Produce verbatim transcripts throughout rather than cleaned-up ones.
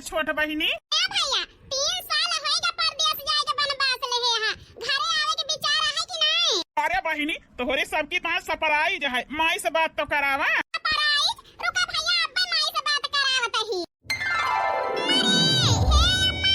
छोट बहिनी। ए भइया, तीन साल होइगा परदेस जाइके बनवास लेहे हा, घरे आवेके विचार है कि नाहीं? अरे बहिनी, तोहरे सबकी ताईं surprise है, माई से बात तो करावा। Surprise? रुका भइया, अब्बे माई से बात करावत ही। अरे, हे अम्मा।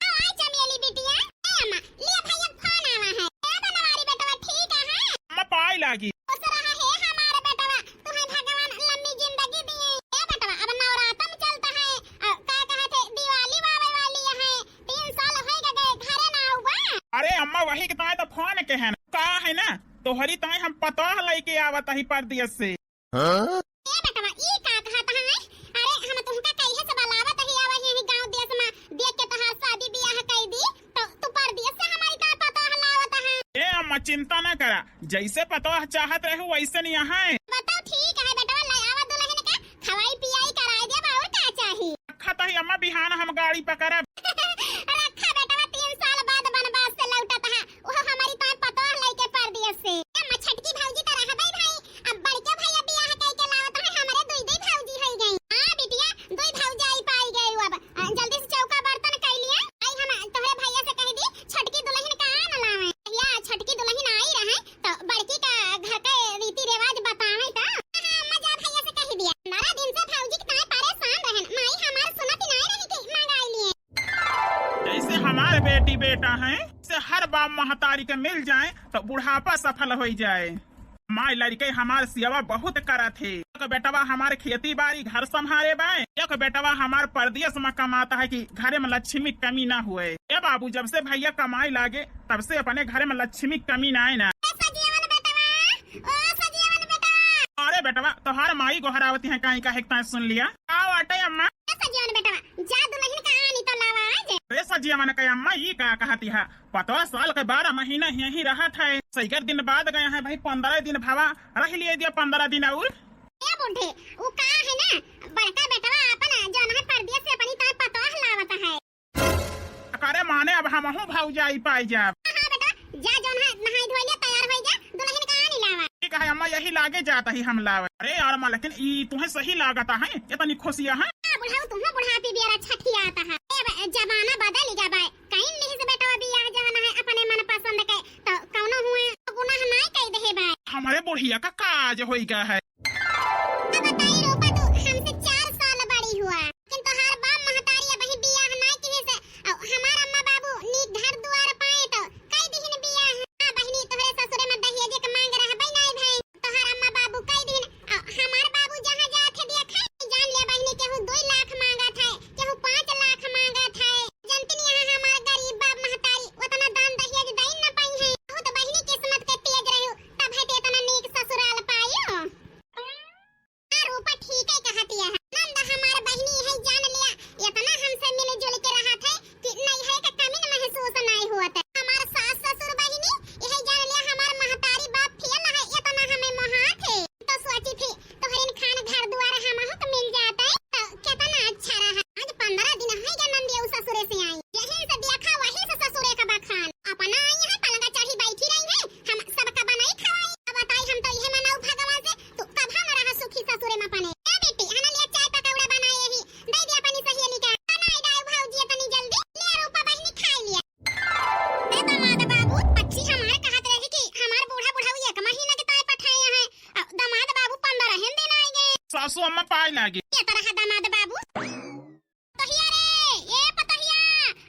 आय चमेली बिटिया, ए अम्मा, ले भइया फोन आवा है। ए बनवारी बेटवा, ठीक है? अम्मा पाई लागी। खुश रहा हे हमारे बेटवा, तुहैं भगवान लम्मी जिंदगी दिए। ए बेटवा, अब नवरातन चलत है, अ, का कहत है, दिवाली आवे वाली है, तीन साल होइगा गए, घरे ना आउबा। अरे अम्मा, वही के ताईं तो फोन के है ना। का है ना, तोहरी ताईं हम पतोह लइके आवत ही परदेस से। हाँ? ए बेटवा, ई का कहत हई? अरे, हम तुमका कहिए से बलावत ही, आवा यही गाँव देस मा देख के तोहार शादी बियाह कइ दी, तो तू परदेस से हमरी का पतोह लावत है? ए अम्मा, चिंता ना करा, जैसे पतोह चाहत रहू, वैसे नहीं है। बताओ, ठीक है बेटवा, ले आवा दुलहिन का, खवाई पियाई कराई देब, और का चाही? रखत ही अम्मा, बिहान हम गाड़ी पकड़ब। रखा बेटवा, तीन साल बाद बनवास से लौटत है, ओहो हमरी ताईं पतोह लइके परदेस से। ए अम्मा, छोटकी भौजी तो रहबे भाई, अब बड़के भइया बियाह कइके लावत है, हमरे दुई दुई भौजी होइ गई। हाँ बिटिया, दुई भौजाई पाई गई अब। अ, जल्दी से चौका बर्तन कइ लिया। आई हम तोहरे भइया से कहि दी, छोटकी दुलहिन का न लावे। या छोटकी दुलहिन आई रहे, तो बड़की का घर के रीति रिवाज बतावे तो। हाँ, अम्मा जा भइया से कहि दिया। बारह दिन से भौजी के ताईं परेशान रहन, माई हमार सुनत नाहीं रही कि मंगाई लिए। जैसे हमारे बेटी बेटा हैं, से हर बाप महतारी के मिल जाए तो बुढ़ापा सफल होइ जाए। माई लड़के हमार सेवा बहुत करत है। एक बेटवा हमार खेती बारी घर संभारे बाय, एक बेटवा हमार परदेस मा कमात है कि घरे मा लक्ष्मी कमी ना हुए। ए बाबू, जब से भइया कमाई लागे, तब से अपने घरे मा लक्ष्मी कमी ना आए ना। ए सजीवन बेटवा, ओ सजीवन बेटवा। अरे बेटवा, तोहार माई गोहरावती है, काई का है, ताईं सुन लिया। का बाटे अम्मा? ए सजीवन बेटवा, जा दुलहिन का आनी तो लावा आज। रे सजिया मन के अम्मा, ई का कहती है? पतोह साल के बारह महीना यहीं रहत है, सैकर दिन बाद गए हैं भाई, पन्द्रह दिन भवा रहि लिए दिया, पन्द्रह दिन और। ए बूढ़े, उ का है ना, बड़का बेटवा अपन जौन है परदेस से अपनी ताईं पतोह लावत है। करे माने अब हमहू भौजाई पाई जाब। हाँ, हाँ बेटा, जा जौन है नहाई धोई ले, तैयार होई जा, दुलहिन का आनी लावा। ठीक है अम्मा, यही लागे जात ही हम लावे। अरे यार अम्मा, लेकिन ई तुहें सही लागत है, इतनी खुशियाँ है। हाँ बुढ़ऊ, तुहूँ बुढ़ापी बियारा छठियात है। ए बे, जमाना बदल गया बाय, कइन लिहिस बेटवा बियाह जवन है अपने मन पसंद के, तो कौनो हुए गुनाह नाई कइ देहे बाय। हमरे बुढ़िया का काज होई गया है। अब बताई रूपा, तू हमसे चार साल बड़ी हुआ, लेकिन तोहार बाप महतारी अबही बियाह नाई किहे से, अउ हमार अम्मा बाबू नीक घर दुआर पाए तो कई दिहिन बियाह। हाँ बहिनी, तोहरे ससुरे मा दहेज के मांग रहबे नाई भई, तोहार अम्मा बाबू कई दिहिन, अउ हमार बाबू जहाँ जात है देखे, जान ले बहिनी, केहू दुई लाख मांगत है, केहू पाँच लाख मांगत है। जनती नहीं है हमार गरीब बाप महतारी, उतना दान दहेज दई न पाई है। बहुत बहिनी किस्मत के तेज रहू, तब है ते इतना नीक ससुराल पायो। हाँ, रूपा ठीक है कहती है। नंद हमार बहिनी है, जान लिया, इतना हमसे मिलजुल के रहत है कि नैहरे के कमी न महसूस नहीं होत है। हमार सास ससुर बहिनी, यही जान लिया, हमार महतारी बाप फेल है, इतना हमें मोहात है। तो सोची थी, तोहरिन खान घर दुआर हमहू के मिल जात है, तो कितना अच्छा रहा। आज पन्द्रह दिन है गया नंदिया ससुरे से आई, यही से देखा, वही से ससुरे का बखान। अपना आई है, पलंगा चढ़ी बैठी रही है, हम सबका बनाई खवाई। अब बताई, हम तो यह मनाऊ भगवान से, तू कभा न रहा सुखी ससुरे मा अपने। ए बेटी, हना लिया चाय पकौड़ा बनाए ही, दे दिया अपनी सहेली का। बनाए दाऊ भौजी इतनी जल्दी, ले रूपा बहिनी खाई लिया। ए दामाद बाबू, अच्छी हमार कहत रही कि हमार बूढ़ा बुढ़ऊ एक महीना के ताईं पठाए हैं, अ, दामाद बाबू पन्द्रह दिन आए गए। सासू अम्मा पाए लागे। ये तरह दामाद बाबू। पतोहिया रे, ए पतोहिया,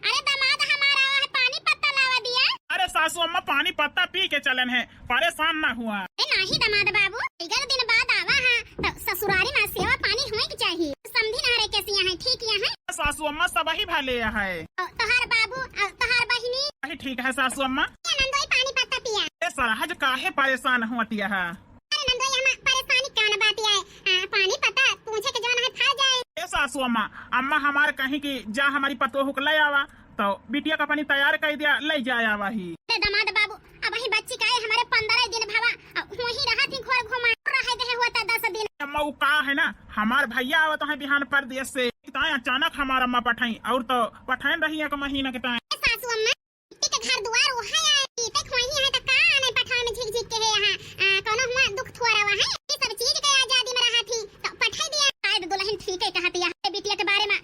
अरे दामाद हमार आवा है, पानी पत्ता लावा दिया। अरे सासू अम्मा, पानी पत्ता पी के चलन है, परेशान ना हुआ। ए नाही दामाद बाबू, इगर दिन बाद आवा है, तो ससुरारी मा सेवा पानी होए के चाहिए। समझी ना रे, कैसी यहाँ है, ठीक यहाँ है? सासू अम्मा, सब ही भले है। अ, तोहार बाबू, अ, तोहार बहिनी? अरे ठीक है सासू अम्मा। ये नंदोई पानी पत्ता पिया। ए सरहज काहे परेशान होती है? अरे नंदोई, हम परेशानी कौन बात है? आ, पानी पता पूछे के जवन है फर जाए। ए सासू अम्मा, अम्मा हमार कहीं कि जा हमारी पतोहू के ले आवा, तो बिटिया का पानी तैयार कर दिया, ले जाए आवा ही। अरे दामाद बाबू, अबही बच्ची का है हमारे पन्द्रह दिन भवा, अब वहीं रहा थी घोर घुमा, रहे दे होता दस दिन। अम्मा वो का है ना, हमार भैया आवत है बिहान परदेस से, ताए अचानक हमार अम्मा पठाई, और तो पठाइन रही एक महीना के ताए। ए सासू अम्मा, ठीक घर दुआर वहाँ आए, बीते खोही है तो का आने पठावे में झिक झिक के है यहाँ, आ, कौनो हुआ दुख थोड़ा हुआ है, ये सब चीज के आजादी में रहा थी, तो पठाई दिया। शायद दुलहिन ठीक है कहत है, ए बिटिया के बारे में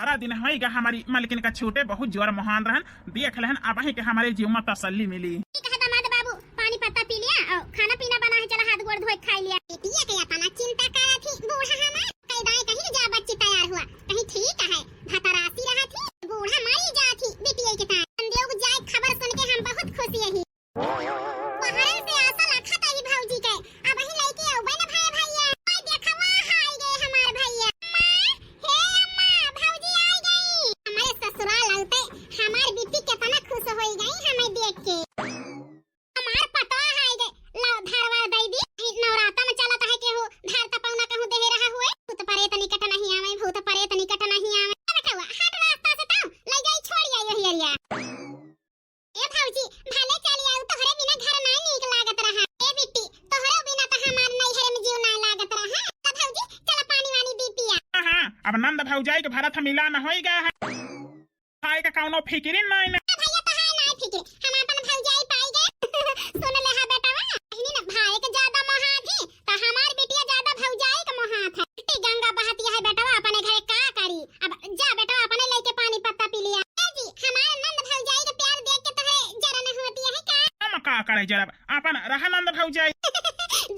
बड़ा दिन होइगा हमरी मलकिन का छूटे, बहुत जोर मोहान रहन, देख लेहन अबहीं के हमरे जीव मा तसल्ली मिली। ठीक है दामाद बाबू, पानी पत्ता पी लिया और खाना पीना बना है, चला हाथ गोड़ धोए खाई लिया। बिटिया के अतना चिंता करत ही बूढ़ा हमार, कई दाई कहीं जा बच्ची तैयार हुआ, कहीं ठीक है, भतरासी रहा थी, बूढ़ा मरी जा थी, बिटिया के ताई। हम देव जाए खबर सुन के हम बहुत खुश यही। बाहर से आशा रखा तारी भौजी के, अबहीं लइके अउबे न भए भैया। ओए देखवा, हाय गे हमार भैया। अम्मा, हे अम्मा, भौजी आ गई। हमारे ससुराल आते हमार बिट्टी कितना खुश होई गई हमें देख के। हमार पतोह आ गए, ला धरवा दई दी। नवराता में चलत है केहू, धार तपौना कहूँ देहे रहा हुए। भूत परेत निकट नहीं आवे, भूत परेत निकट नहीं आवे। ए बेटवा, हट रास्ता से तो, ले जाई छोड़ आई वही अरिया। ए भौजी, भले चली आऊ, तोहरे बिना घर ना नीक लागत रहा। ए बिट्टी, तोहरे बिना तो हमार नैहर में जीव ना लागत रहा। तो भौजी, चला पानी वानी दी पिया। हाँ, हाँ, अब नंद भौजाई के भरत हम मिला न होई गया है। खाए का कौनो फिकिर नहीं ना। ए भैया, तो है ना फिकिर, हम अपन भौजाई पाई गए। सुन ले हा बेटवा, कहनी ना भाई के ज्यादा मोहा थी, तो हमार बिटिया ज्यादा भौजाई के मोहा था। बिट्टी गंगा बहतिया है बेटवा, अपने घरे का करी। अब जा बेटवा, अपने लेके पानी पत्ता पी लिया। ए जी, हमारे नंद भौजाई के प्यार देख के तोहरे जरन होती है का? हम का करे जरब, अपन रहा नंद भौजाई।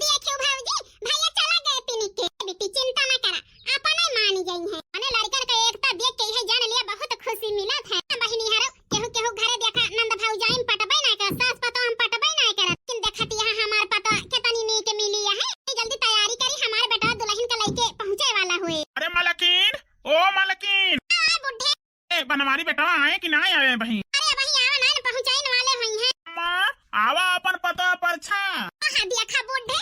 देखियो भौजी, भैया चला गए पिनिक के। बिट्टी चिंता न करा, अपने मानी गई है। अपने लड़कन का एकता देख के यह जान लिया बहुत खुशी मिलत है। बहिनी हरो, केहू केहू घरे देखा नंद भौजाई में पटबे ना कर, सास पतोह हम पटबे ना कर। लेकिन देखती है हमार पतोह कितनी नीक मिली है। जल्दी तैयारी करी, हमार बेटा दुल्हन का लेके पहुँचे वाला हुए। अरे मलकिन, ओ मलकिन। आ बुढ़े। ए, बनवारी बेटवा आए कि ना आए बहिन? अरे बहिन, आवे ना, पहुँचाइन वाले हुई हैं। अम्मा, आवा अपन पतोह परछा। हाँ, देखा बुढ़े,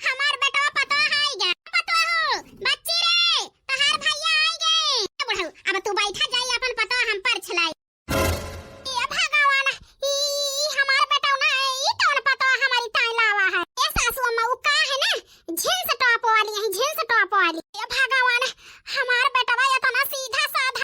हमार बेटवा पतोह आइगा। पतोह हो, बच्ची रे, तहार भैया आइगे। ए बुढ़ऊ, अब तू बैठा जाई, अपन पतोह हम परछ लाई। ए भगवान, ई, ई हमार बेटवा ना, ई कौन पतोह हमारी ताई लावा है? ए सासू अम्मा, उ का है ना, जींस टॉप वाली है, जींस टॉप वाली। ए भगवान, हमार बेटवा इतना सीधा साधा,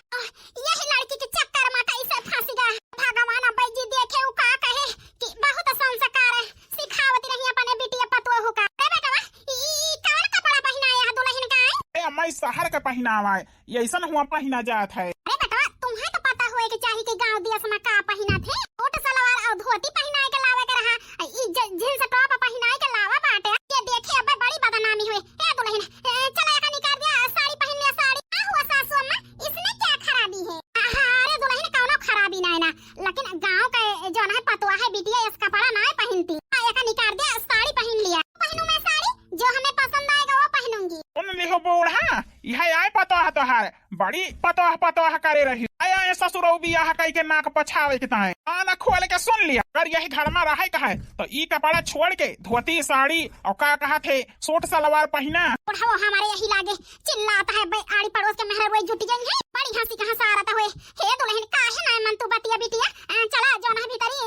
यही लड़की के चक्कर में कैसे फंस गया। भगवान, अब्बे जी देखे उ का कहे कि बहुत संस्कार है, सिखावत रही अपने बिटिया पतोह का। अरे बेटवा, ई, ई कौन कपड़ा पहनाया है दुल्हन का है? ए अम्मा, ई शहर के पहनावा है। ये ऐसन हुआ पहिना जात है। अरे बेटवा, तुम्हें तो पता होए के चाही कि गाँव देश में का पहिना थे। सूट सलवार और धोती पहिनाए के लावे के रहा, ई ज-, जींस टॉप पहिनाए के लावा बाटे। ये देखे, अबे बड़ी बदनामी हुई। ए दुल्हन, ए, चला एका निकाल दिया, साड़ी पहन लिया, साड़ी। का हुआ सासू अम्मा, इसमें क्या खराबी है? अरे दुल्हन, कौनो खराबी ना है ना, लेकिन गाँव का जौन है पतोह है बिटिया, इस कपड़ा ना पहनती। आ, एका निकाल दिया, साड़ी पहन लिया। पहनूं मैं साड़ी, जो हमें पसंद आएगा वो पहनूंगी। सुन लिहो बूढ़ा, यह आए पतोह तोहार, बड़ी पतोह पतोह करे रही। आया है ससुरऊ बियाह कई के नाक पछावे के ताए। कान खोल के सुन लिया, अगर यही घर में रहे कहे तो ई कपड़ा छोड़ के धोती साड़ी और का कहा थे सूट सलवार पहिना। बुढ़ाओ हमारे यही लागे चिल्लात है बे, आड़ी पड़ोस के मेहररुए जुट गई है, बड़ी हंसी के हंसारत हुए। हे दुल्हन काहे ना मन तू बतिया बिटिया, अ, चला जौन है भीतरी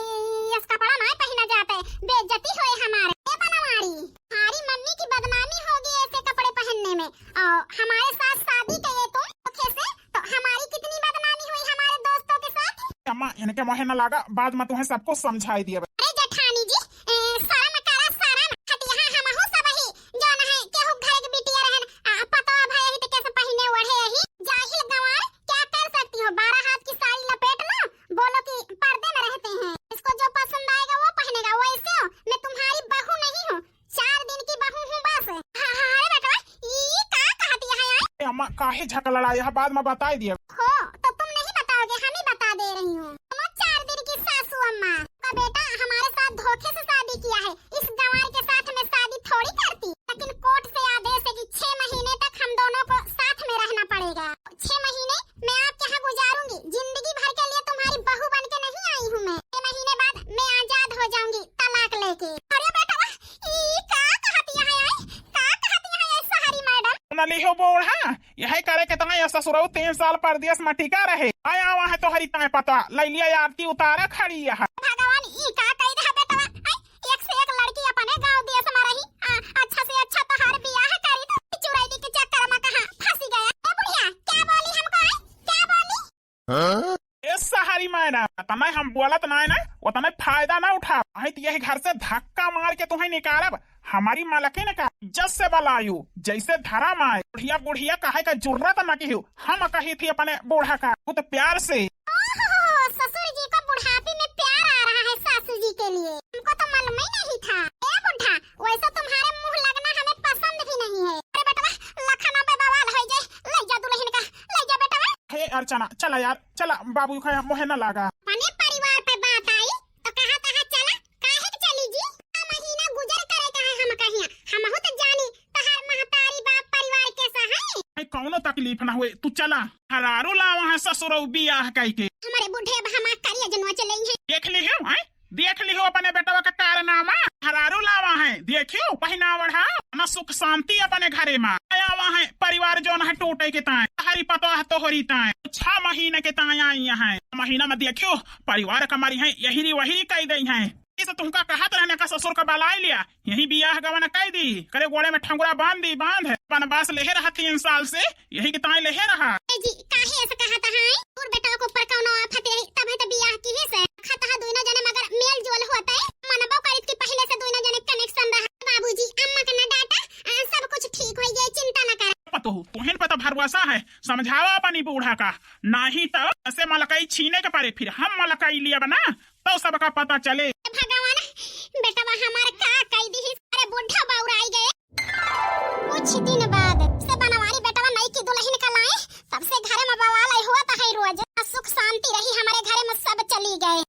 इस कपड़ा ना पहिना जाते, बेइज्जती होए हमारे। ए बनवारी, हमारी मम्मी की बदनामी होगी ऐसे कपड़े पहनने में। और हमारे साथ शादी के ये तुम धोखे से, तो हमारी कितनी बदनामी हुई हमारे दोस्तों के साथ। अम्मा, इनके मुँहे न लागा, बाद में तुम्हें सब कुछ समझाई दिया। अरे जेठानी जी, ए, शर्म करा, शर्म। हटिया हमहू सब ही, जौन है, केहू घर के बिटिया रहन, आ, पतोह भय ही तो कैसे पहिने ओढ़े ही। जाहिल गंवार, क्या कर सकती हो? बारह हाथ की साड़ी लपेट लो, बोलो कि पर्दे में रहते हैं। इसको जो पसंद आएगा वो पहनेगा, वैसे हो, मैं तुम्हारी बहू नहीं हूँ। चार दिन की बहू हूँ बस। हाँ, हाँ, अरे बेटवा, ई का कहती है आय? ए अम्मा, काहे झक लड़ाई है, बाद में बताई दिया। हो, तो तुम नहीं बताओगे, हम ही बता दे रही हूँ। तुम चार दिन की सासू अम्मा का बेटा हमारे साथ धोखे से शादी किया है। इस गंवार के साथ मैं शादी थोड़ी करती, लेकिन कोर्ट से आदेश है कि छह महीने तक हम दोनों को साथ में रहना पड़ेगा। छह महीने मैं आपके यहाँ गुजारूंगी, जिंदगी भर के लिए तुम्हारी बहू बन के नहीं आई हूँ मैं। छह महीने बाद मैं आजाद हो जाऊंगी तलाक लेके। अरे बेटवा, ई का कहती है, आय? का कहती है ये शहरी मैडम? सुन लिहो बूढ़ा, यही करे के तना ये ससुरऊ तीन साल परदेश में टिका रहे। आया वहाँ तोहरी ताए पतोह, ले लिया आरती उतारा खड़ी यहाँ। भगवान, ई का कह रहा बेटवा? आय, एक से एक लड़की अपने गाँव देश में रही, आ, अच्छा से अच्छा तोहार बियाह करी तो चुड़ैली के चक्कर में कहाँ फंसी गया। ए बुढ़िया, क्या बोली हमको, आय? क्या बोली? ए सहारी मैडम, तने हम बोलत नाय ना, उतने फायदा ना उठा। नहीं तो यही घर से धक्का मार के तुम्हें निकालब। हमारी मलकिन का इज्जत से बलायू, जैसे धरम आए। बुढ़िया बुढ़िया कहे का जुर्रत न किहू, हम कही थी अपने बूढ़ा का बहुत प्यार से। ओहो, ससुर जी को बुढ़ापे में प्यार आ रहा है सासू जी के लिए, हमको तो मालूम ही नहीं था। ए बुढ़ा, वैसा तुम्हारे मुंह लगना हमें पसंद भी नहीं है। अरे बेटवा, लखना पे बवाल हो जाए, ले जा दुल्हन का, ले जा बेटवा। हे अर्चना, चला यार, चला, बाबू का मोहे न लागा। अपने परिवार पे बात आई तो कहा कहा चला, काहे के चली जी? छह महीना गुजर करे का है हम कहिया, हमहू तो जानी तहार महतारी बाप परिवार कैसा है। भाई, कौनो तकलीफ ना हुए, तू चला। हरारू लावा है ससुरऊ बियाह कई के। हमारे बूढ़े अब हमार करिया जनवा चले हैं। देख ली हो, हैं? देख ली हो अपने बेटवा का कारनामा। हरारू लावा है, देखियो पहनावढ़ा ना, सुख शांति अपने घरे में। आवा है परिवार जौन है टूटे के ताए, हरी पतोह तोहरी ताए, छह महीने के ताए आई है। महीना में देखियो परिवार का मारी है, यही री वही री कई दई है। इस तुमका कहत रहने का ससुर का बलाई लिया, यही बियाह गवन कई दी, करे गोड़े में ठंगुरा बांध दी, बांध। बनवास लेहे रहा तीन साल से, यही के ताई लेहे रहा। ए जी, काहे ऐसा कहत है? और बेटा के ऊपर कौनो आफत है, तब है तो बियाह की ही से। खत है दोनों जने मगर मेल जोल होते, मनबो करित कि पहले से दोनों जने connection रहा। बाबूजी, अम्मा के ना डांटा, आ, सब कुछ ठीक होई जाए, चिंता ना कर। पतोहू, तोहन पता भरवासा है, समझावा अपनी बूढ़ा का, नाही तो ऐसे मलकई छीने के परे, फिर हम मलकई लिया बना। तो सबका पता चले। भगवान, बेटवा हमार का कई दिहिस? अरे बुढ़ा बौराई गए। कुछ दिन बाद से बनवारी बेटवा नई की दुल्हन का लाए, तब से घर में बवाल हुआ तो है रोज। सुख शांति रही हमारे घर में, सब चली गए।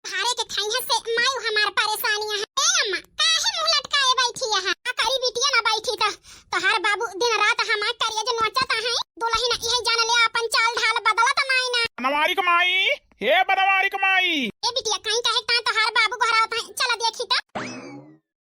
भारे के खैहे से मायू हमार परेशानियां है। ए अम्मा, काहे मुंह लटकाए बैठी है? आ करी बिटिया ना बैठी तो तोहार बाबू दिन रात हमार करिया जो नोचत है। दुल्हन यही जान ले अपन चाल ढाल बदलत नाई ना। बनवारी के माई, हे बनवारी के माई। ए बिटिया, कहीं कहे ता तोहार बाबू घर आवत है, चला देखी ता।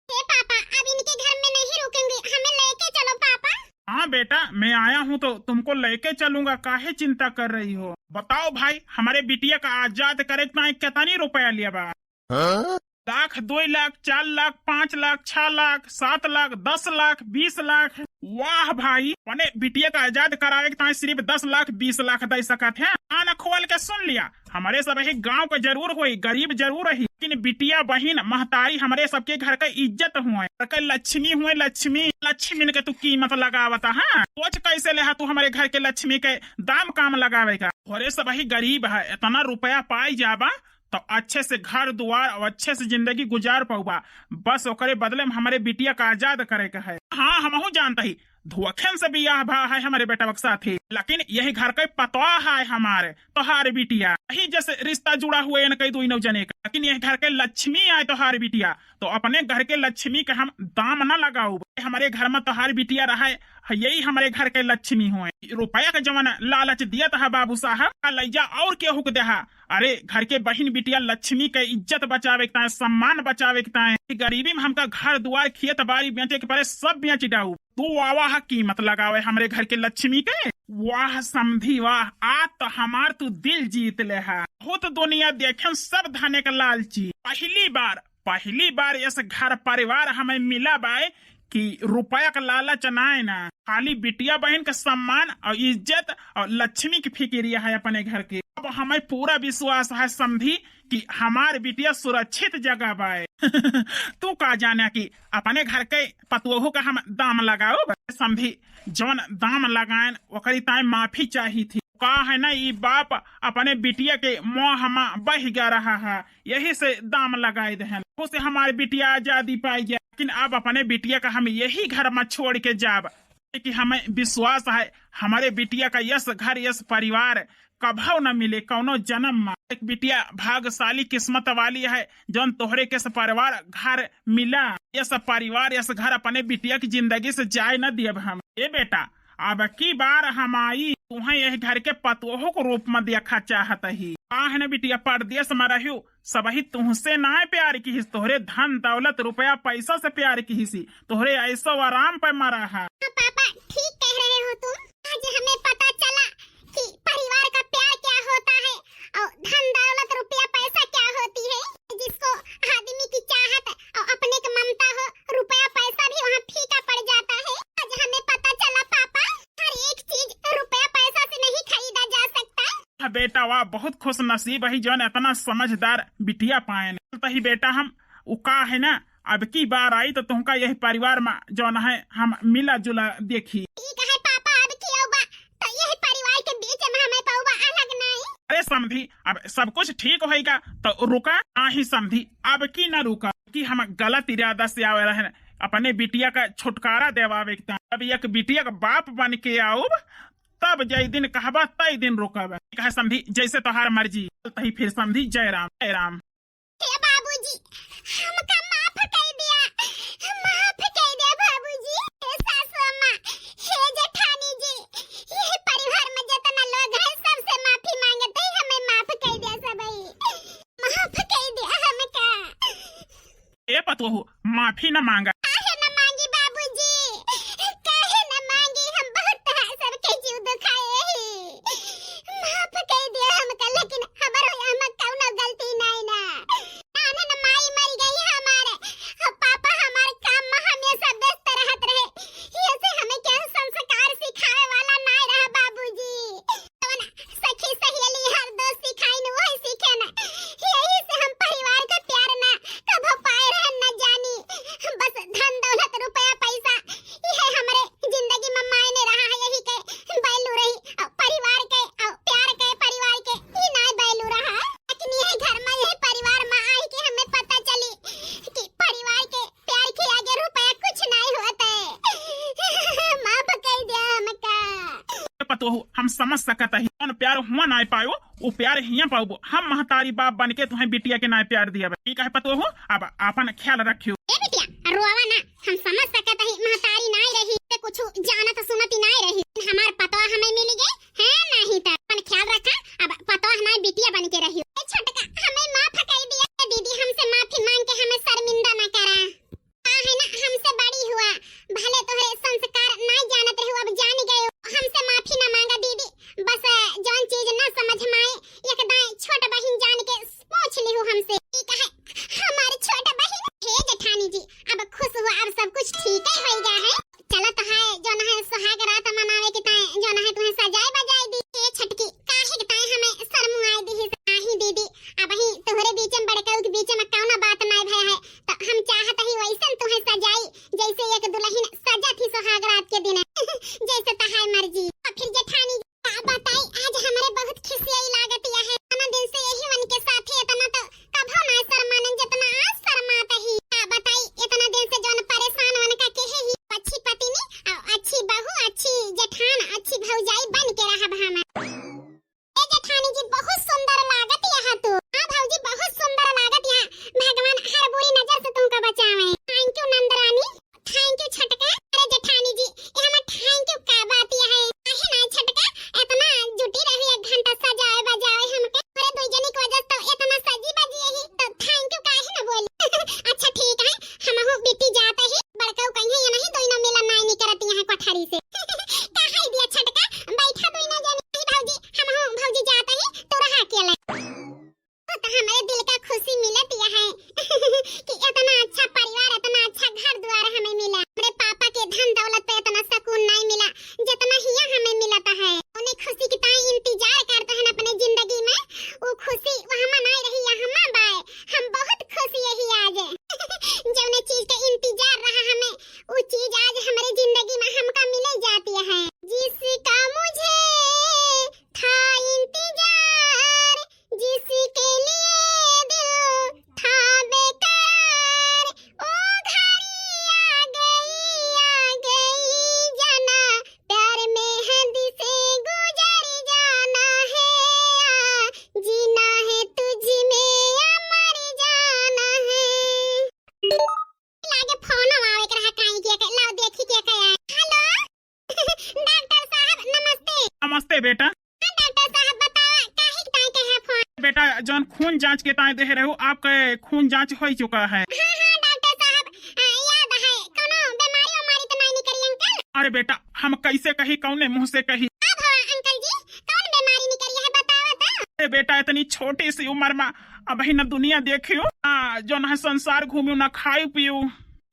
हे पापा, अब इनके घर में नहीं रुकेंगे, हमें लेके चलो पापा। हाँ बेटा, मैं आया हूँ तो तुमको लेके चलूंगा, काहे चिंता कर रही हो? बताओ भाई, हमारे बिटिया का आजाद करे के ताई कितनी रुपया लिया बा? हाँ? लाख, दो लाख, चार लाख, पाँच लाख, छह लाख, सात लाख, दस लाख, बीस लाख। वाह भाई, अपने बिटिया का आजाद करावे के ताई सिर्फ दस लाख, बीस लाख दे सकत है। कान खोल के सुन लिया, हमरे सब ही गांव का जरूर होई, गरीब जरूर रही, लेकिन बिटिया, बहिन, महतारी हमरे सबके घर का इज्जत हुए, घर के लक्ष्मी हुए, लक्ष्मी। लक्ष्मी के तू कीमत लगावता, हाँ? सोच कैसे लेहा तू हमरे घर के लक्ष्मी के दाम काम लगावे का। हमरे सब ही गरीब है, इतना रुपया पाई जाबा तो अच्छे से घर दुआर और अच्छे से जिंदगी गुजार पउबा। बस ओकरे बदले में हमरे बिटिया का आजाद करे के है। हाँ, हमहू जानता ही, धोखेन से बियाह भा है हमरे बेटवा के साथे, लेकिन यही घर के पतवा है हमारे, तोहार बिटिया। यही जैसे रिश्ता जुड़ा हुए इनके दुइनों जने का, लेकिन यही घर के लक्ष्मी आए तोहार बिटिया, तो अपने घर के लक्ष्मी के हम दाम ना लगाउब। हमरे घर में तोहार बिटिया रहे, यही हमरे घर के लक्ष्मी हुए। रुपया के जवन लालच दियत है बाबू साहब, का लैजा और केहू के देहा। अरे, घर के बहिन बिटिया लक्ष्मी के इज्जत बचावे के ताए, सम्मान बचावे के ताए, गरीबी में हमका घर दुआर, खेत बाड़ी बेचे के परे, सब बेच डाउ। तू आवा हा कीमत लगावे हमरे घर के लक्ष्मी के। वाह समधी वाह, आज तो हमार तू दिल जीत ले हा। बहुत दुनिया देखेन, सब धने के लालची। पहली बार, पहली बार इस घर परिवार हमें मिला बाय कि रुपया का लालच नाय ना, खाली बिटिया बहिन का सम्मान और इज्जत और लक्ष्मी की फिकिरिया है अपने घर के। अब हमें पूरा विश्वास है समधी कि हमार बिटिया सुरक्षित जगह बाय। तू का जाने कि अपने घर के पतोहू का हम दाम लगाउब? समधी, जौन दाम लगाएन ओकरी ताई माफी चाही थी। का है ना, ई बाप अपने बिटिया के मोह मा बह गया रहा है, यही से दाम लगाए देहन। उसे हमारे बिटिया आजादी पाई गया, लेकिन अब अपने बिटिया का हम यही घर में छोड़ के जाब, कि हमें विश्वास है हमारे बिटिया का यस घर, यस परिवार कभव न मिले कौनो जन्म में। एक बिटिया भाग्यशाली किस्मत वाली है, जौन तोहरे के सब परिवार घर मिला। यस परिवार, यस घर अपने बिटिया की जिंदगी से जाए न दियब हम। ए बेटा, अब की बार हम आई, तुहें यह घर के पतोह के रूप में देखा चाहत ही। काहे न बिटिया, परदेस में रह्यू, सबही तुहसे नाय प्यार किहिस, तोहरे धन दौलत रुपया पैसा से प्यार किहिसी, तोहरे ऐसो आराम पे मरा है। हाँ पापा, ठीक कह रहे हो तुम। आज हमें पता चला कि परिवार का प्यार क्या होता है और धन दौलत रुपया पैसा क्या होती है। जिसको आदमी की चाहत और अपने की ममता हो, रुपया पैसा भी वहाँ फीका पड़ जाता है। आज हमें पता चला पापा, हर एक चीज रुपया पैसा से नहीं खरीदा जा सकता। हाँ बेटा, वाह, बहुत खुश नसीब है जौन इतना समझदार बिटिया पाएन। तही बेटा हम उ का है ना, अब की बार आई तो तुमका यही परिवार मा जौन है हम मिला जुला देखी। ठीक है पापा, अब की आउबा तो यही परिवार के बीच मा हमें पउबा अलग नहीं। अरे समधी, अब सब कुछ ठीक होइगा तो रुका। नाही समधी, अब की ना रुका कि हम गलत इरादा से आवे रहन अपने बिटिया का छुटकारा देवावे के ताईं। अब एक बिटिया का बाप बन के आउब तब जय दिन कहबा तय दिन रुकब। ठीक है समधी, जैसे तोहार मर्जी। तही फिर समधी, जय राम, जय राम। हे बाबूजी, हमका माफ कर दिया, माफ कर दिया बाबूजी। हे सासू अम्मा, हे जेठानी जी, यही परिवार में जितना लोग हैं, सबसे माफी मांगते ही हमें माफ कर दिया सबई। माफ कर दिया हमका। ए पतोहू, माफी न मांगा। काहे न मांगी बाबूजी, काहे न मांगी? हम बहुत तोहार सबके जीव दुखाए ही। माफ कर दिया हमका, लेकिन हमरो, हमर कौनो गलती नहीं ना। नानन माई मर गई हमारे, और पापा हमारे काम में हमेशा व्यस्त रहत रहे। ये से हमें क्या संस्कार सिखावे वाला नहीं रहा बाबूजी। जवन सखी सहेली हर दोस्त सिखाइन वही सीखे ना। यही से हम परिवार का प्यार ना कभो पाए रहन ना जानी। बस धन दौलत रुपया पैसा यह हमरे जिंदगी में मायने रहा है। यही के value रही और परिवार के और प्यार के परिवार के ई ना value रहा। लेकिन यही घर में यही परिवार में आई के हमें पता चली कि परिवार के प्यार के आगे रुपया कुछ नहीं होत है। माफ कर दिया हमका। ए पतोहू, हम समझ सकत ही, कौन प्यार हुआ ना पायो, वो प्यार हिया पाबो। हम महतारी बाप बन के तुम्हें बिटिया के ना प्यार दिया। ठीक है पतोहू, अब आपन ख्याल रखियो। ए बिटिया, रोवा ना, हम समझ सकत ही महतारी ना रही, ते कुछ जानत सुनत ही ना रही। हमार पतवा हमें मिल गए, है नहीं तो अपन ख्याल रखा, अब पतवा हमार बिटिया बन के रहियो। ए छोटका, हमें माफ कर दिया। ए दीदी, हमसे माफी मांग के हमें शर्मिंदा ना करा। का है ना, हमसे बड़ी हुआ, भले तोहरे संस्कार ना जानत रहू, अब जान गए। हमसे माफी ना मांगा दीदी, बस जौन चीज ना समझ में आए, एक दाएं छोट बहिन जान के पूछ लिहू हमसे। ठीक है, हमार छोट बहिन। हे जेठानी जी, अब खुश हुआ, अब सब कुछ ठीक ही होइगा है। चलत है, जौन है सुहाग रात मनावे के ताईं, जौन है तुम्हें सजाए बजाए दी। ए छटकी, काहे के ताईं हमें शर्मुआए दी? नाही दीदी, अबही तोहरे बीच में बड़काऊ के बीच में कौनो बात नाय भय है, तो हम चाहत ही वैसन तुम्हें सजाई, जैसे एक दुल्हन सजत ही सुहाग रात के दिन, जैसे तहार मर्जी। और फिर जेठानी का बताई, आज हमरे बहुत खिसियाई लागत या है। इतना दिन से यही मन के साथ है, इतना तो कभो ना शर्मानन जितना आज शर्मात ही। का बताई, इतना दिन से जौन परेशान उनका केहे ही, अच्छी पत्नी और अच्छी बहू, अच्छी जेठान, अच्छी भौजाई बन के रहब हम। ए जेठानी जी, बहुत सुंदर लागत यहाँ तू। हाँ भौजी, बहुत सुंदर लागत यहाँ। भगवान हर बुरी नजर से तुमका बचावे। Thank you नंदरानी। Thank you छटका। अरे जेठानी जी, ये हमार thank you का बात ये है? काहे ना छटका, इतना जुटी रही एक घंटा सजावे बजावे हमके। अरे दुई जनी की वजह से तो इतना सजी बजी यही, तो thank you काहे ना बोली? अच्छा ठीक है, हमहू बिटी जात ही, बड़काऊ कहीं ये नहीं दोनों मिलन नाई निकरत यहाँ कोठरी से। काहे दिया छटका, बैठा दोनों जनी। नहीं भौजी, हमहू भौजी जात ही, तू रहा अकेले। तो हमारे दिल का खुशी मिलत यह है कि इतना अच्छा परिवार, इतना अच्छा घर द्वार हमें मिला। हमरे पापा के धन दौलत पे इतना सुकून नहीं मिला जितना हिया हमें मिलता है। उन्हें खुशी की ताई इंतजार करते हैं अपने जिंदगी में, वो खुशी वहाँ नहीं रही, यहाँ बाय। हम बहुत खुश यही आज। जौने चीज का इंतजार रहा हमें, वो चीज आज हमारे जिंदगी में हमका मिले जाती है। जिसका मुझे था इंतजार, जिसके लिए दिल था बेकरार, ओ घड़ी आ गई, आ गई जाना, प्यार में हद से गुजर जाना है, आ, जीना है तुझ में या मर जाना है। लागे फोन आवे के रहा, काहे के, के, लाओ देखी के, के आए। हेलो, डॉक्टर साहब, नमस्ते। नमस्ते बेटा। हाँ, डॉक्टर साहब, बतावा, काहे के ताई के है फोन? बेटा, जौन खून जांच के ताई देहे रहू, आपके खून जांच हो चुका है। हाँ, हाँ, डॉक्टर साहब, आ, याद है, कोनो बीमारी उमारी तो नहीं निकली, अंकल? अरे बेटा, हम कैसे कही, कौने मुंह से कही? का भवा, अंकल जी, कौन बीमारी निकली है, बतावा तो। अरे बेटा, इतनी छोटी सी उम्र में अबही न दुनिया देखियो, ना जौन है संसार घूमियो, ना खाई पियो,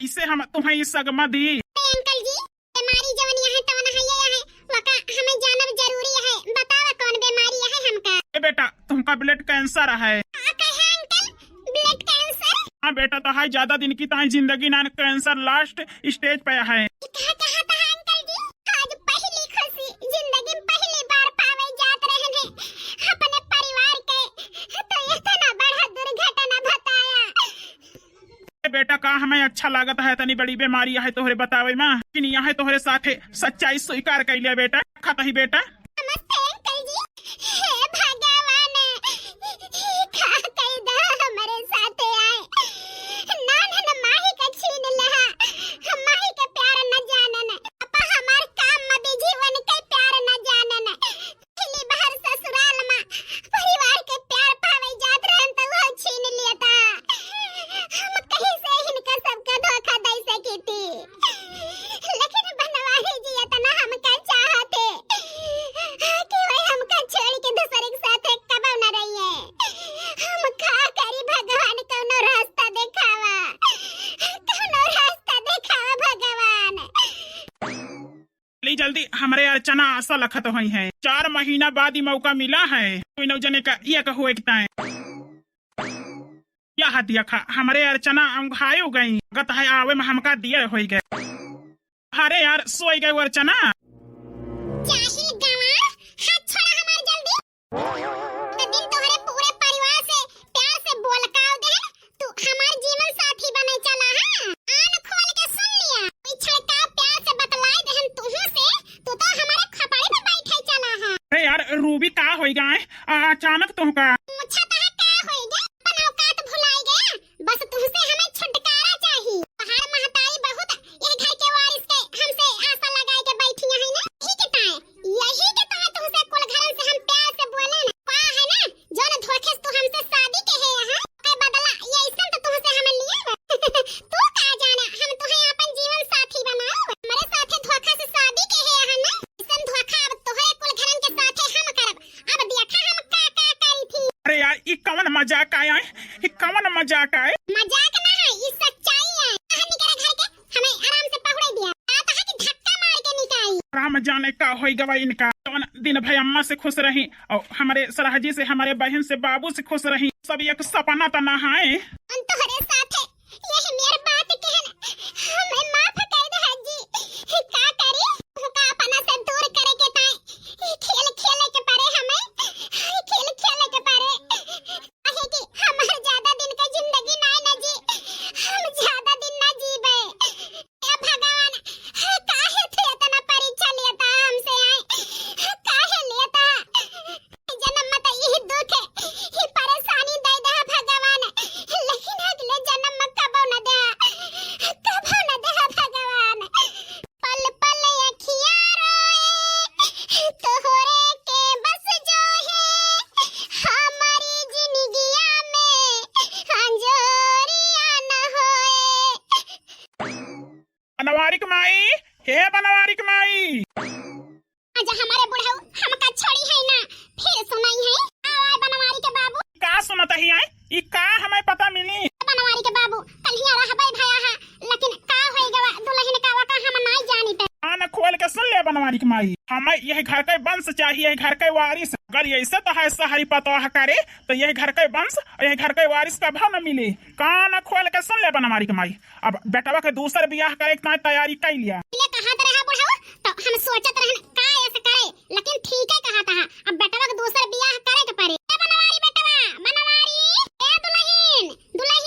इसे हम तुम्हें ई सगमा दी। ए अंकल जी, बीमारी जवन यहाँ तवन है, ये है, वका हमें जानब जरूरी है। बतावा कौन बीमारी है हमका? ए बेटा, तुमका blood cancer है। का कहे अंकल, blood cancer? हाँ बेटा, तो हाय ज्यादा दिन की ताई जिंदगी ना, cancer last stage पे है। कहा, कहा था अंकल जी, आज पहली खुशी, जिंदगी में पहली बार पावे जात रहन है अपने परिवार के, तो इतना बड़ा दुर्घटना बताया। ए बेटा, का हमें अच्छा लागत है, इतनी बड़ी बीमारी है तोहरे बतावे में, लेकिन यहाँ तोहरे साथे सच्चाई स्वीकार कर लिया बेटा। खतही बेटा। नमस्ते अंकल जी। हे भगवान, ई का कैदा हमरे साथे आए। नानन माही का छीन लहा, माही के प्यार न जानन। पापा हमार काम में बिजी, उनके प्यार न जानन। पहली बार ससुराल में परिवार के प्यार पावे जात रहन त वो छीन लिया था। हम कहीं से इनका सबका धोखा दे सकी थी, लेकिन बनवारी जी इतना हमका चाहते कि वे हमका छोड़ के दूसरे के साथ कबो न रहिए। हम का करी भगवान, कौनो रास्ता दिखावा, कौनो रास्ता दिखावा भगवान। जल्दी जल्दी, हमरे अर्चना आशा लखत होइहैं। चार महीना बाद ही मौका मिला है, कोई नौ जने का ये का हुए कि ताए। या हतिया खा, हमरे अर्चना अंघायो गई, गत है आवे में हमका दियर होई गए। अरे यार, सोई गए अर्चना। जाहिल गंवार, हाथ छोड़ा हमार जल्दी। दिन तोहरे पूरे परिवार से प्यार से बोलकाव देहन, तू हमार जीवन साथी बने चला है। कान खोल के सुन लिया, कोई छड़का प्यार से बतलाए देहन तुहू से, तू तो हमारे खपड़े पे बैठे चला है। अरे यार रूबी, का होई गए अचानक तुमका? पूछा था का होई गए, अपन औकात भुलाई गया। बस तुमसे हमें छुटकारा चाही। तोहार महतारी बहुत यह घर के वारिस के हमसे आशा लगाए के बैठी है ना, यही के ताए, यही के ताए तुमसे कुल घरन से हम प्यार से बोले ना। का है ना, जो न धोखे से तू हमसे शादी के है यहाँ, के बदला ये ऐसन तो तुमसे हम लिए बा। तू का जाना, हम तुहे अपन जीवन साथी बनाओ, हमरे साथे धोखा से शादी के है यहाँ ना, ऐसन धोखा अब तोहरे कुल घरन के साथे हम करब। अब देखा हम का का करी थी। अरे यार, ई कवन मजाक आय, ई कवन मजाक आय? मजाक ना है, ई सच्चाई है। बाहर निकल घर के, हमें आराम से पहुड़े दिया। कहता है कि धक्का मार के निकाई। राम जाने का होई गवा इनका। कवन दिन भई अम्मा से खुश रही और हमारे सरहजी से, हमारे बहन से, बाबू से खुश रही। सब एक सपना त ना है। हम तोहरे साथे यही मेर बात कहन, हमें माफ कर दे हाजी। का करी? का अपना से दूर करे के ताई खेल खेले के परे हमें, खेल खेले के परे। काहे कि हमार ज्यादा दिन के जिंदगी नाय ना जी, हम ज्यादा दिन ना जीबे। ए भगवान, काहे तू इतना परीक्षा लेता हमसे आए? काहे लेता? जन्म में तो यही दुख है, ये परेशानी दे दे भगवान, लेकिन अगले जन्म में कबो न दे, कबो न दे भगवान। पल पल अखियाँ रोए, तोहरे के बस जो है, हमारी जिंदगिया में अंजोरिया न होए। बनवारी के माई, हे बनवारी के माई। आज हमारे बुढ़ऊ हमका छोड़ी है ना, फिर सुनाई है। आवाय बनवारी के बाबू। का सुनत ही आए? ई का हमें पता मिली? बनवारी के बाबू, कल्हिया रहबे भया है, लेकिन का होई गवा दुल्हन का, वा का हम नाई जानित। कान खोल के सुन ले बनवारी के माई, हमें यह घर के वंश चाहिए, यह घर के वारिस। अगर ऐसे तो है सहरी पतोह करे, तो यह घर के वंश, यह घर के वारिस कभो न मिले। कान खोल के सुन ले बनवारी के माई, अब बेटवा के दूसर बियाह करे के तैयारी कई लिया। ले कहा तो रहा बुढ़ऊ, तो हम सोचत रहन का ऐसे करे, लेकिन ठीक है कहा था, अब बेटवा के दूसर बियाह करे के पड़े। ए बनवारी बेटवा, बनवारी, ए दुल्हन, दुल्हन।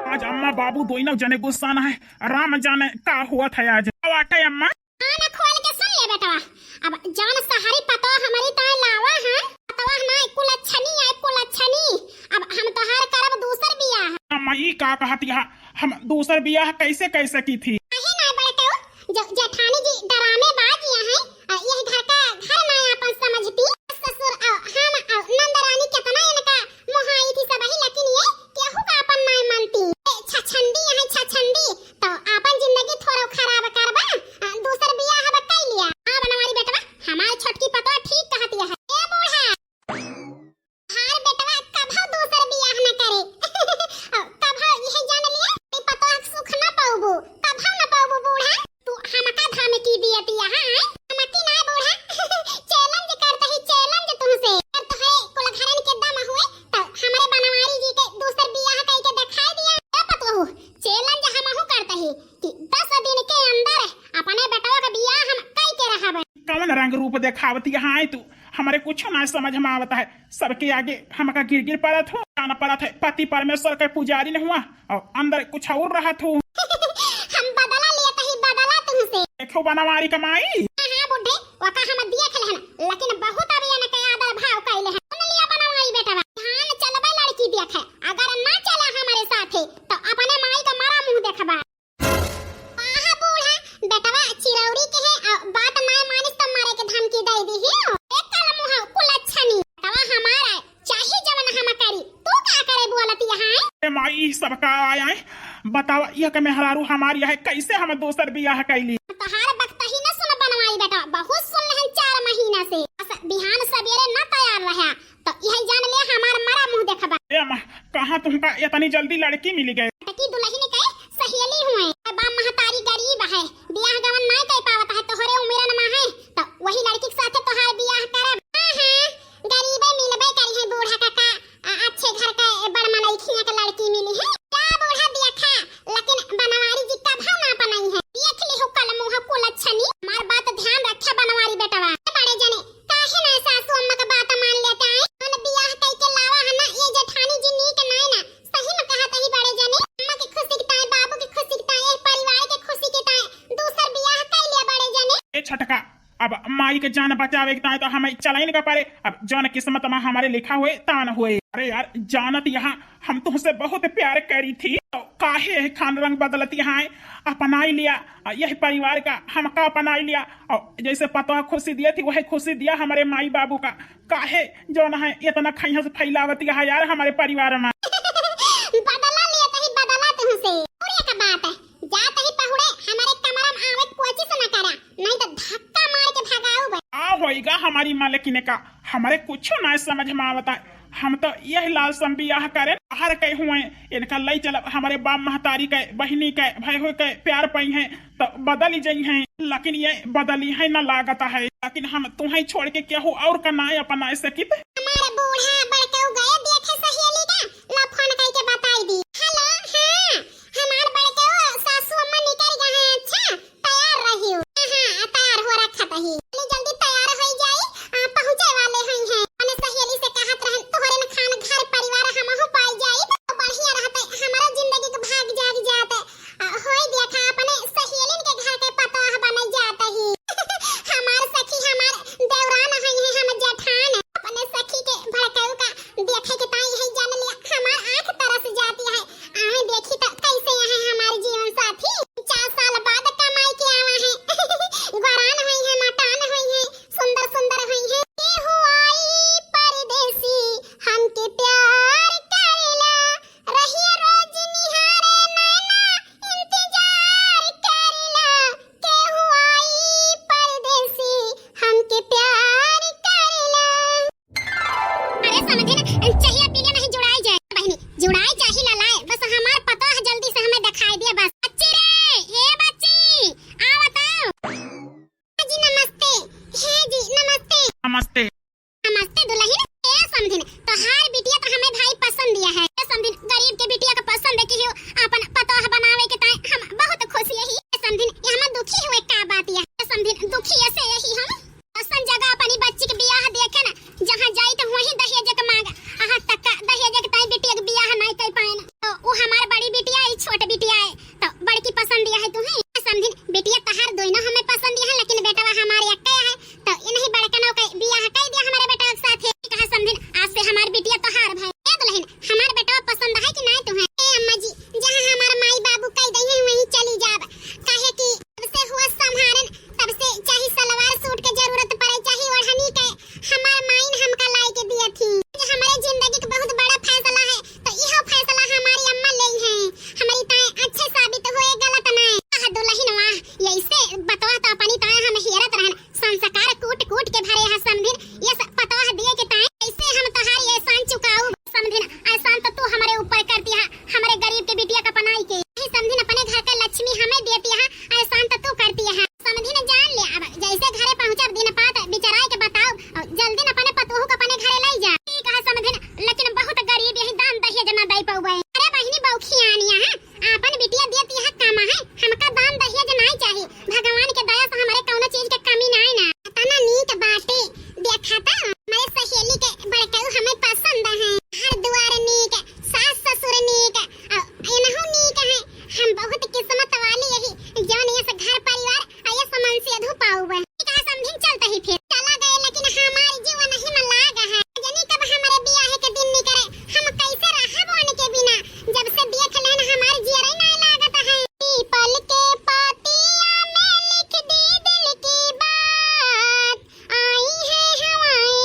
आज अम्मा बाबू दोनों जने गुस्सा ना है, राम जाने का हुआ था आज। का बाटे अम्मा? कान खोल के सुन ले बेटवा, अब जौन सहरी पतोह हमरी ताई लावा है, पतोह ना कुलच्छनी है, कुलच्छनी। अब हम तोहार करब दूसर बियाह। अम्मा ई का कहत यह, हम दूसर बियाह कैसे कैसे की थी? काहे ना बड़कऊ, जो जेठानी जी डरामेबाज यहाँ है, आ, यह घर का घर ना अपन समझती। ससुर और हम और नंद रानी कितना इनका मोहाई थी सबही, लेकिन ये केहू का अपन नाय मानती। ए, छछंदी यहाँ छछंदी, तो अपन जिंदगी थोड़ा खराब करबा, आ, दूसर बियाह अब कई लिया। हाँ बनवारी बेटवा, हमार छोटकी पतवा ठीक कहती है। ए बूढ़ा, हार बेटवा कभो दूसर बियाह न करे। कभो यह जान लिया, ई पतोह के सुख न पउबू, कभो देखावती है तू, हमरे कुछ ना समझ में आवत है। सबके आगे हमका गिर गिर पड़त हो, जान पड़त है पति परमेश्वर के पुजारी न हुआ और अंदर कुछ और रहत हो। हम बदला लेत ही बदला तुमसे। देखो बनवारी क माई। हाँ, हाँ बुढ़े, वका हम देख लेहन, लेकिन बहुत अब इनके आदर भाव कैले हैं। सुन लिया बनवारी बेटवा, ध्यान चलबे लड़की देखे, अगर ना चला हमरे साथे तो अपने माई का मरा मुँह देखबा। आहा बूढ़ा, बेटवा चिरौरी के है, आ, बात ना मानिस तो मारे के धमकी दे दी ही। एक कल मुँह कुलच्छनी, बेटवा हमारा है, चाहे जवन हम करी, तू का करे बोलती है? ए माई, ई सब का आया है? बतावा, यह के मेहरारू हमारी है, कैसे हम दोसर बियाह कैली? तोहार बकतही न सुन बनवाई बेटा, बहुत सुन लेहन चार महीना से। बस बिहान सबेरे न तैयार रहा, तो यह जान ले हमार मरा मुँह देखबा। ए माँ, कहाँ तुमका इतनी जल्दी लड़की मिली गए? लड़की दुल्हन के सहेली हुए, बाप महतारी गरीब है, बियाह गवन ना कर पावत है, तोहरे उम्रन में है, तो वही लड़की के साथे तोहार बियाह करब। हाँ, हाँ, गरीबे मिलबे करी है बूढ़ा काका, आ, अच्छे घर का बड़ मनई खिया के लड़की मिली है। का बूढ़ा देखा, लेकिन बनवारी जी का भाव ना अपनाई है। देख ली हो कल मुँह कुलच्छनी, हमार बात ध्यान रखे बनवारी बेटवा। बड़े जने, काहे ना सासू अम्मा का बात मान लेते हैं? मन बियाह कई के लावा है ना, ये जेठानी जी नीक नाय ना। सही में कहत ही बड़े जने, अम्मा के खुशी के ताए, बाबू के खुशी के ताए, परिवार के खुशी के ताए, दूसर बियाह कई लिया बड़े जने। ए छटका, अब माई के जान बचावे के ताए तो हमें चलाइन का पड़े। अब जौन किस्मत में हमारे लिखा हुए, तान हुए। अरे यार, जानत यहाँ हम तुमसे बहुत प्यार करी थी, तो काहे है खान रंग बदलती हैं? अपनाई लिया, आ, यही परिवार का हमका अपनाई लिया, और जैसे पतोह खुशी दिए थी, वही खुशी दिया हमारे माई बाबू का। काहे जौन है इतना खैहस फैलावती है यार हमारे परिवार में? बदला लिया तही बदला तुमसे। और एक बात है, जा तही पहुड़े हमारे कमरा में आवे कोशिश न करा, नहीं तो धक्का मार के भगाऊ बे। का होइगा हमारी मालकिन का, हमारे कुछ ना समझ में आवता है। हम तो यह लाल सम बियाह करें, हर कहे हुए इनका लई चलब हमारे बाप महतारी के, बहिनी के, भाई हो के प्यार पाई हैं, तो बदल ही जाई हैं, लेकिन ये बदली है न लागत है। लेकिन हम तुम्हें छोड़ के केहू और का नाय अपनाए सकित। हमार बूढ़ा बड़कऊ गए देखे सहेली का, ला फोन करके बताई दी। हेलो, हाँ, हमार बड़कऊ सासू अम्मा निकल गए हैं। अच्छा, तैयार रहियो। हाँ, हाँ, तैयार हो रखा तही। जल्दी, जल्दी तैयार होई जाई, आ, पहुँचे वाले हैं, हैं। अपने सहेली से कहत रहन, तोहरे न खान घर परिवार हमहू पाई जाई, तो बढ़िया रहते, हमारा जिंदगी के भाग जाग जाते। आ, होई देखा, अपने सहेलिन के घर के पतोह बने जात ही। हमार सखी, हमार देवरान हई है, हम जेठान। अपने सखी के भड़कऊ का देखे के ताई है, जान लिया, हमार आँख तरस जाती है। आए देखी तो कैसे यहाँ हमार जीवन साथी। चार साल बाद कमाई के आवा है। गोरान होई है, मटान होई है, सुंदर सुंदर होई है। केहू आई परदेसी, हमके प्यार करेला, रहिया रोज निहारे नैना इंतजार करेला, केहू आई परदेसी, हमके प्यार करेला। अरे समधिन, चहिया पीले नहीं जुड़ाई जाए। बहिनी, जुड़ाई चाही ललाए, बस हमार पतोह जल्दी से हमें दिखाई दिया बस। बच्ची रे, ए बच्ची, आओ बताओ। जी नमस्ते। हे जी नमस्ते। नमस्ते। नमस्ते दुल्हन। ए समधिन, तोहार बिटिया तो हमें भाई पसंद दिया है। ए समधिन, गरीब के बिटिया का पसंद है कि हो अपन पतोह बनावे के ताए हम बहुत खुश यही। ए समधिन, ये हम दुखी हुए का बात यह? ए समधिन, दुखी ऐसे यही हम असन जगह अपनी बच्ची के बियाह देखे ना, जहाँ जाई तो वहीं दहेज के मांग। अहाँ तक का दहेज के ताई बिटिया के बियाह नहीं कर पाए ना। तो वो हमार बड़ी बिटिया है, छोट बिटिया है, तो बड़की पसंद दिया है तुम्हें। समधिन, बिटिया तहार दोनों हमें पसंद दिया है, लेकिन बेटवा हमारे एक है, तो इन्हीं बड़कनों के बियाह कर दिया हमारे बेटवा के साथ है। कहा समधिन, आज से हमार बिटिया तोहार भाई। ए दुल्हन, हमार बेटवा पसंद है कि नहीं तुम्हें? ए अम्मा जी, जहाँ हमार माई बाबू कह दई है वहीं चली जाब, काहे कि तब से हुआ संभारन, तब से चाहे सलवार सूट के जरूरत पड़े, चाहे ओढ़नी के, हाँ तो हमारे सहेली के बड़कऊ हमें पसंद है। घर दुआर नीक, सास ससुर नीक, अउ एनहू नीक है। हम बहुत किस्मत वाली यही, जौन यस घर परिवार अउ यस मनसेधू पाउब। का समझिन चलत ही फिर चला गए, लेकिन हमार जीवन ही में लाग है। जनी कब हमारे बियाह के दिन निकरे, हम कैसे रहब उनके बिना? जब से देख लेन हमार जियरे नाय लागत है। पीपल के पातिया में लिख दी दिल की बात, आई है हवाएं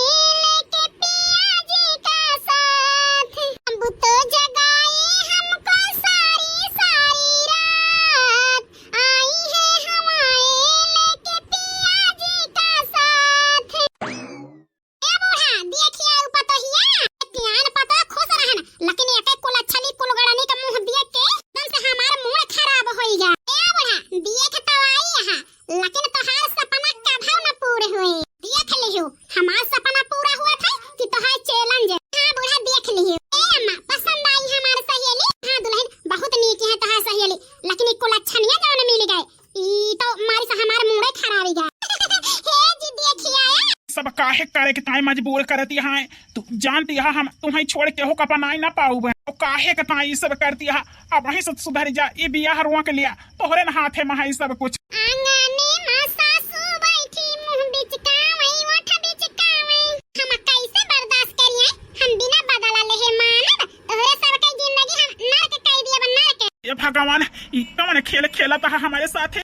लेके पिया जी का साथ। अब तो जगाए हमको सारी सारी रात, आई है हवाएं लेके पिया जी का साथ। ए बूढ़ा, देखिया उ पतोहिया, प्यान पतो खुश रहन, लेकिन एके कुलच्छनी कुलगड़नी का मुँह देख के एकदम से हमार मूड खराब होई गया। ए बूढ़ा, देख तो आई यहाँ, लेकिन तोहार सपना कभो न पूरे होए। देख लिहू, हमार सपना पूरा हुआ था कि तोहार challenge। हाँ बूढ़ा, देख लिहू। ए अम्मा, पसंद आई हमार सहेली? हाँ दुल्हन, बहुत नीक है तोहार सहेली, लेकिन ई कुलच्छनिया जौन मिल गए, ई तो मारी से हमार मूडे खराब ही गया। हे जी, देखिया। सब काहे करे के ताई मजबूर करत यहाँ है? तू जानती है हम तुम्हें छोड़ के हो कपनाई ना पाऊबे। तो काहे के ताई ई सब करती है? अब वहीं से सुधर जा, ई बियाह रुआ के लिया तोहरे न हाथे में है सब कुछ। आंगने में सासू बैठी, मुंह बिचकावई, ओठ बिचकावई। हम कैसे बर्दाश्त करिए? हम बिना बदला लेहे मानब? तोहरे सबके जिंदगी हम नरक कई दियब, नरक। ए भगवान, ई कौन खेल खेलत है हमारे साथे?